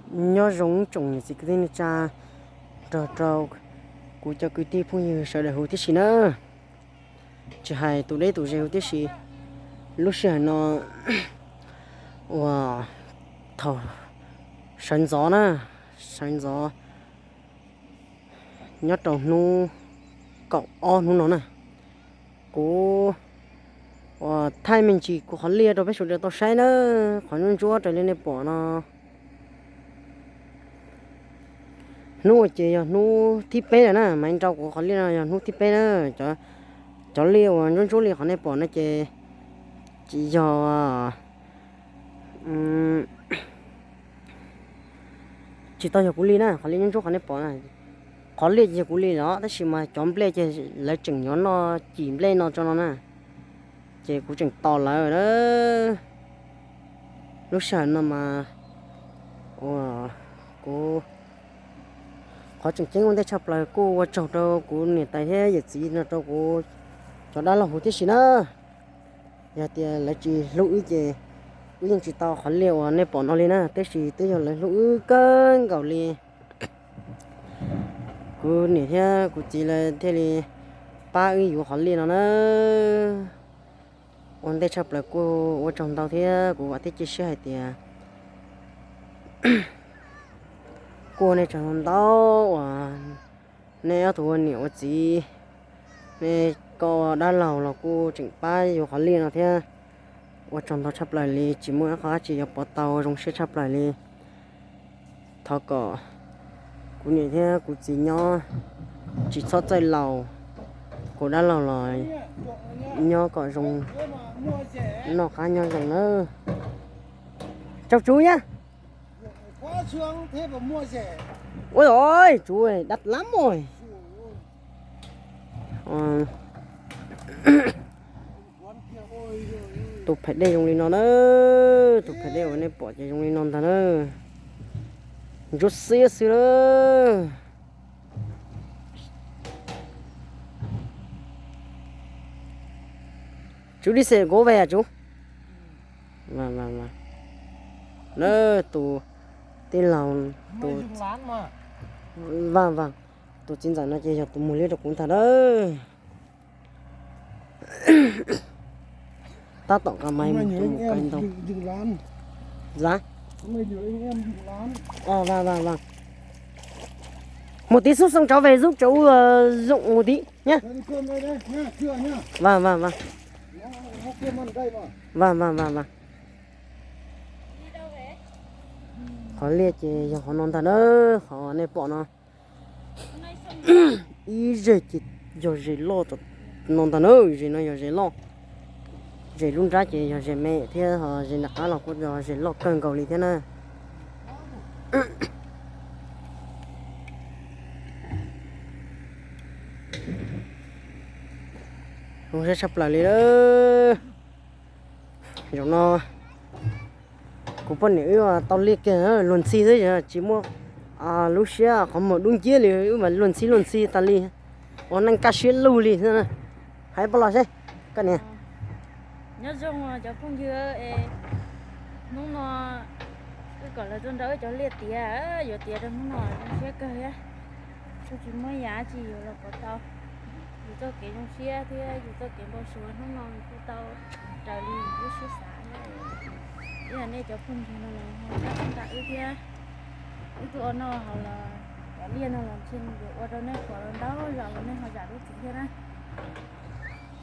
Nyob zoo tsoom niam txiv kwv tij neej tsa, nrog rau kuv cov kwv tij phooj ywg sawv daws huv tib si na, tsis hais tus deb tus ze huv tib si. Lub sij hawm no uas thaum sawv ntxov na, sawv ntxov nyob rau hnub kaum ob hnub no na, kuv uas thaij me ntsis kuv qhov liaj rau peb sawv daws tau saib na, qhov ntsuab ntsuab raws li nej pom no. Hnub no ces yog hnub thib peb lawm na, mas nrau kuv qhov liaj no yog hnub thib peb na. Cov liaj uas ntsuab ntsuab li qhov nej pom no ces tsis yog, tsis tau yog kuv li na, qhov liaj ntsuab ntsuab qhov nej pom na. Qhov liaj ces yog kuv li los tab sis mas cov nplej ces lawv tseem yuav noj cim nplej no tso no na, ces kuv tseem tos lawv na. Lub sij hawm no mas uas kuv, qhov tseem ceeb ua ntej tshaj plaws kuj ua tsaug rau kuv niam tais thiab yawm txiv no rau kuv cov dab laug huv tib si na. Yog tias lawv tsis hlub wb ces wb yeej tsis tau qhov liaj uas nej pom no li na, tab sis twb yog lawv hlub wb kawg nkaus li, kuv niam thiab kuv txiv lawv thiaj li pab wb yuav qhov liaj no na. Ua ntej tshaj plaws kuj ua tsaug ntau thiab kuv vam thiab cia siab hais tias kuj ua nej tsaug ntau uas nej ob tug ua niam ua txiv, nej koj ua dab laug los kuj tseem pab yuav qhov liaj no thiab. Ua tsaug ntau tshaj plaws li, tsis muaj ib qho dab tsi yuav pov tau, zoo siab tshaj plaws li. Thov kom kuv niam thiab kuv txiv nyob tsis txhob txawj laus, kuv dab laug los nyob kom zoo, noj qab nyob zoo nawb. Tsaug tsuv nyab. Ua, tsuv dab lab mog. Tus pham dej zoo li no na, tus pham dej uas nej pom ces zoo li no ntag na. Ntsuab xiab xwb na. Tsuv dib xes kov ve a tsuv. Na tus tij laug, tus, vaj vaj, tus txiv ntxawm no ces yog tus muag liab rau kuv ntag na. Tab tom nqa mais mus mus kais ntoo. Vaj vaj vaj, mus tiv xub xoo tsov ve zub tsov zoo mus tiv nyab. Vaj vaj vaj, vaj vaj vaj vaj. Qhov liaj ces yog qhov no ntag na, qhov nej pom no. Ib zeg ces yog zes loj no ntag na, zes no yog zes loj. Zes lub nrab ces yog zes me thiab ho zes nram qab los kuj yog zes loj kawg nkaus li thiab na. Zoo siab tshaj plaws li lawm. Zaum no kuv poj niam wb tau liaj kiag luag ntxhi xwb, tsis muaj lub siab qhov muag dub nciab li, wb mas luag ntxhi luag ntxhi tas li, ua neej kaj siab lug li. Hais poj los seb, koj niam. Nyob zoo cov phooj ywg, hnub no wb kom lawv tuaj nrau wb cov liaj tiav, yuav tiav rau hnub no zoo siab kawg thiab. Kuj tsis muaj yam tsi yuav los pov tau yus txoj kev zoo siab thiab yus txoj kev npau suav hnub no kuj tau raws li lub siab xav thiab. Ib yam nej cov phooj ywg no los ho nrog wb thiab, wb tuaj ua noj haus los cov liaj no los ntshe yuav ua rau nej pom los ntau zaus los nej ho zam lub txim thiab na.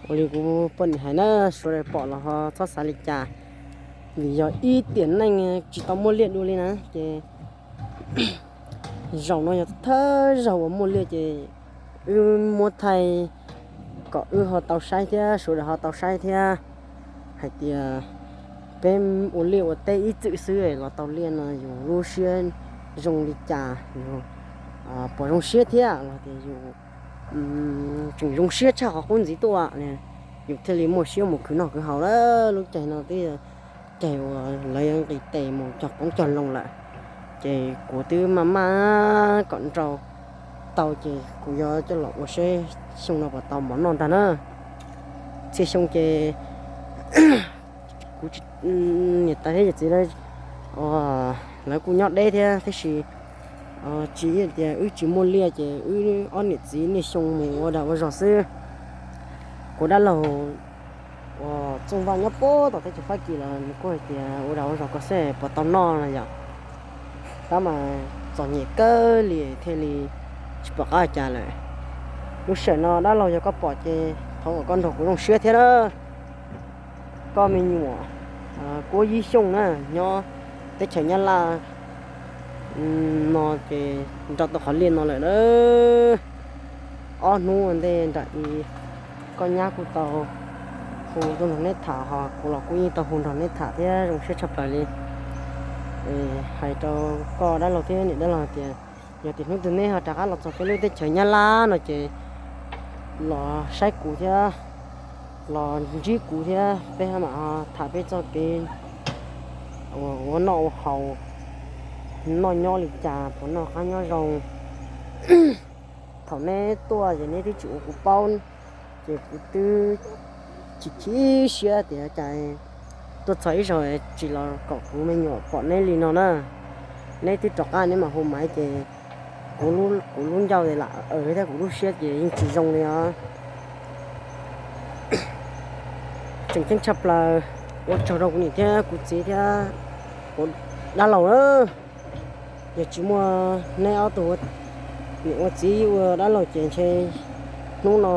Ua li kuv poj niam hais na, sawv daws pom los ho txhob xav li cas, vim yog ib tiam neej tsis tau muaj liaj dua li na ces zaum no yog thawj zaug uas muaj liaj ces wb muab thaij kom wb ho tau saib thiab sawv daws ho tau saib thiab hais tias peb ua liaj ua teb ib txwm xwb los tau liaj no yus lub siab zoo li cas, yus puas zoo siab thiab los tias yus tseem zoo siab tshaj qhov qub ntxiv tuaj, yus thiaj li muaj siab mus khwv noj khwv haus lawm. Lub caij no twb caij uas lawv yuav nqis tes mus cog qoob cog loo lawm, ces kuv twb maj maj kom nrau tau ces kuv yuav coj los ua seb xyoo no puas tau mov noj ntag na. Txhia xyoo ces kuv niam tais thiab yawm txiv lawv ua Lawv kuj nyob deb thiab tab sis tsis tias wb tsis muaj liaj ces wb ob niam txiv niaj xyoo mus ua dag ua zog xwb. Kuv dab laug uas Txooj Vaj nyob puag tom teb chaws Fab Kis los nws kuj hais tias ua dag ua zog koj xwb puas tau noj no yom. Tab mas txom nyem kawg li thiaj li tsis pom qab cas lawm. Lub sij hawm no dab laug yog koj pom ces thov kom koj nrog kuv zoo siab thiab na. Koj me nyuam Kuab Yib Xyooj na, nyob teb chaws Nyab Laj no ces nrau tau qhov liaj no lawm na. Ob hnub ua ntej nram i koj nyab kuj tau hu tuaj nrog neb tham, ho kuv los kuj yeej tau hu nrog neb tham thiab zoo siab tshaj plaws li. Hais rau koj dab laug thiab niam dab laug tias yog tias hnub twg neb ho rov qab los txog peb lub teb chaws Nyab Laj no ces los saib kuv thiab los ntsib kuv thiab peb mam tham peb txoj kev ua noj ua haus, noj nyob li cas puas noj qab nyob zoo. Thaum neb tuaj ces neb twb tsis ua kuv paub, ces kuv twb chim chim siab tias cas tuaj txog ib zaug tsis los kom kuv me nyuam pom neb li no na. Neb twb rov qab neb mam hu maiv ces kuv lub ncauj lam aws thiab kuv lub siab ces yeej tsis zoo li os. Tseem ceeb tshaj plaws ua tsaug rau kuv niam thiab kuv txiv thiab kuv dab laug na. Yog tsis muaj neb ob tug niam ua txiv ua dab laug ces ntshe hnub no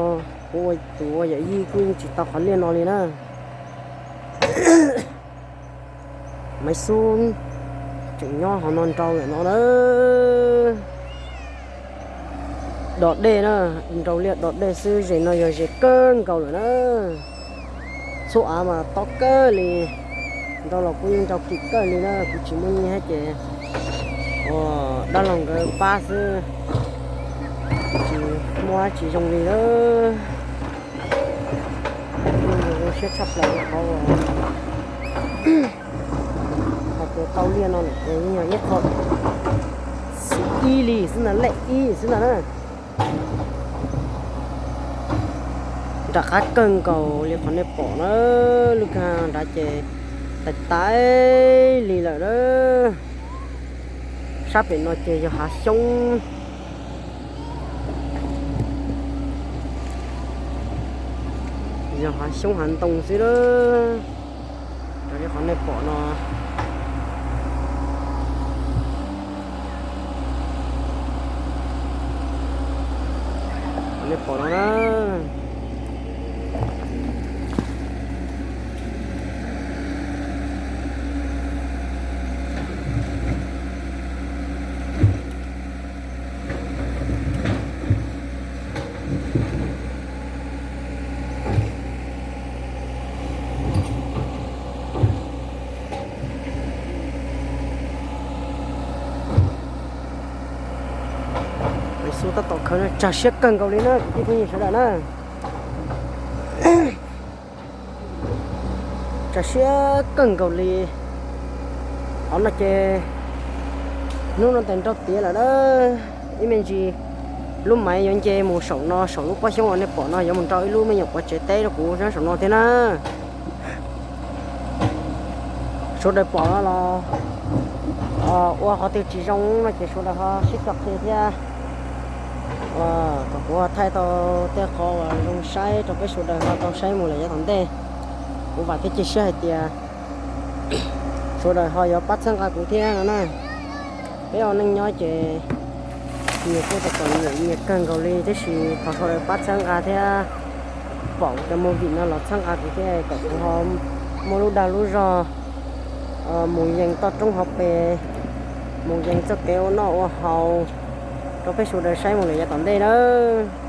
kuv ua tus ua yawm yij kuj yeej tsis tau qhov liaj no li na. Maiv Xub tseem nyob hauv no nrau lawm no na. Dog dej na, nrau liaj dog dej xwb, zes no yog zes kawg nkaus lawm na. Txhua av mas tob kawg li, nrau los kuj yeej nrau kim kawg li na, kuv tsis muaj nyiaj thiab ces ua dab laug nkawd pab xwb, tsis muaj dab tsi zoo li lawm. Zoo siab tshaj plaws qhov uas hais tias tau liaj no lawm ces yeej yog ib qho ib li xwb ntag, lej ib xwb ntag na. Nram qab kawg nkaus li qhov nej pom na, lub kag nrad ces tais tais li lawm na. Sab pem no ces yog hav xyoob, yog hav xyoob hav ntoo xwb na. Raws li qhov nej pom no, qhov nej pom no na. Maiv Xub tab tom khaws no tsag siab kawg nkaus li na kwv tij phooj ywg sawv daws na. Tsag siab kawg nkaus li. Qhov no ces hnub no tes nrau tiav lawm na. Ib me ntsis lub maiv yuav nce mus saum no, saum lub pob xyoob uas nej pom no yuav mus nrau ib lub me nyuam quav tsev teb rau kuv nyob saum no thiab na. Sawv daws pom no los ua qhov twg tsis zoo no ces sawv daws ho sib cog qhia thiab. Thaum kuv ho thaij tau tej qhov uas zoo saib rau peb sawv daws ho tau saib mus lawm yav tom ntej, kuv vam thiab cia siab hais tias sawv daws ho yuav pab txhawb nqa kuv thiab no na. Peb ua neej nyob ces nyias kuj tau txom nyem nyias kawg nkaus li, tiam sis thov sawv daws pab txhawb nqa thiab pom kuv cov movie no los txhawb nqa kuv thiab kom kuv ho muaj lub dag lub zog mus yees toj roob hauv pes, mus yees txoj kev ua noj ua haus rau peb sawv daws saib mus lawm yav tom ntej nawb.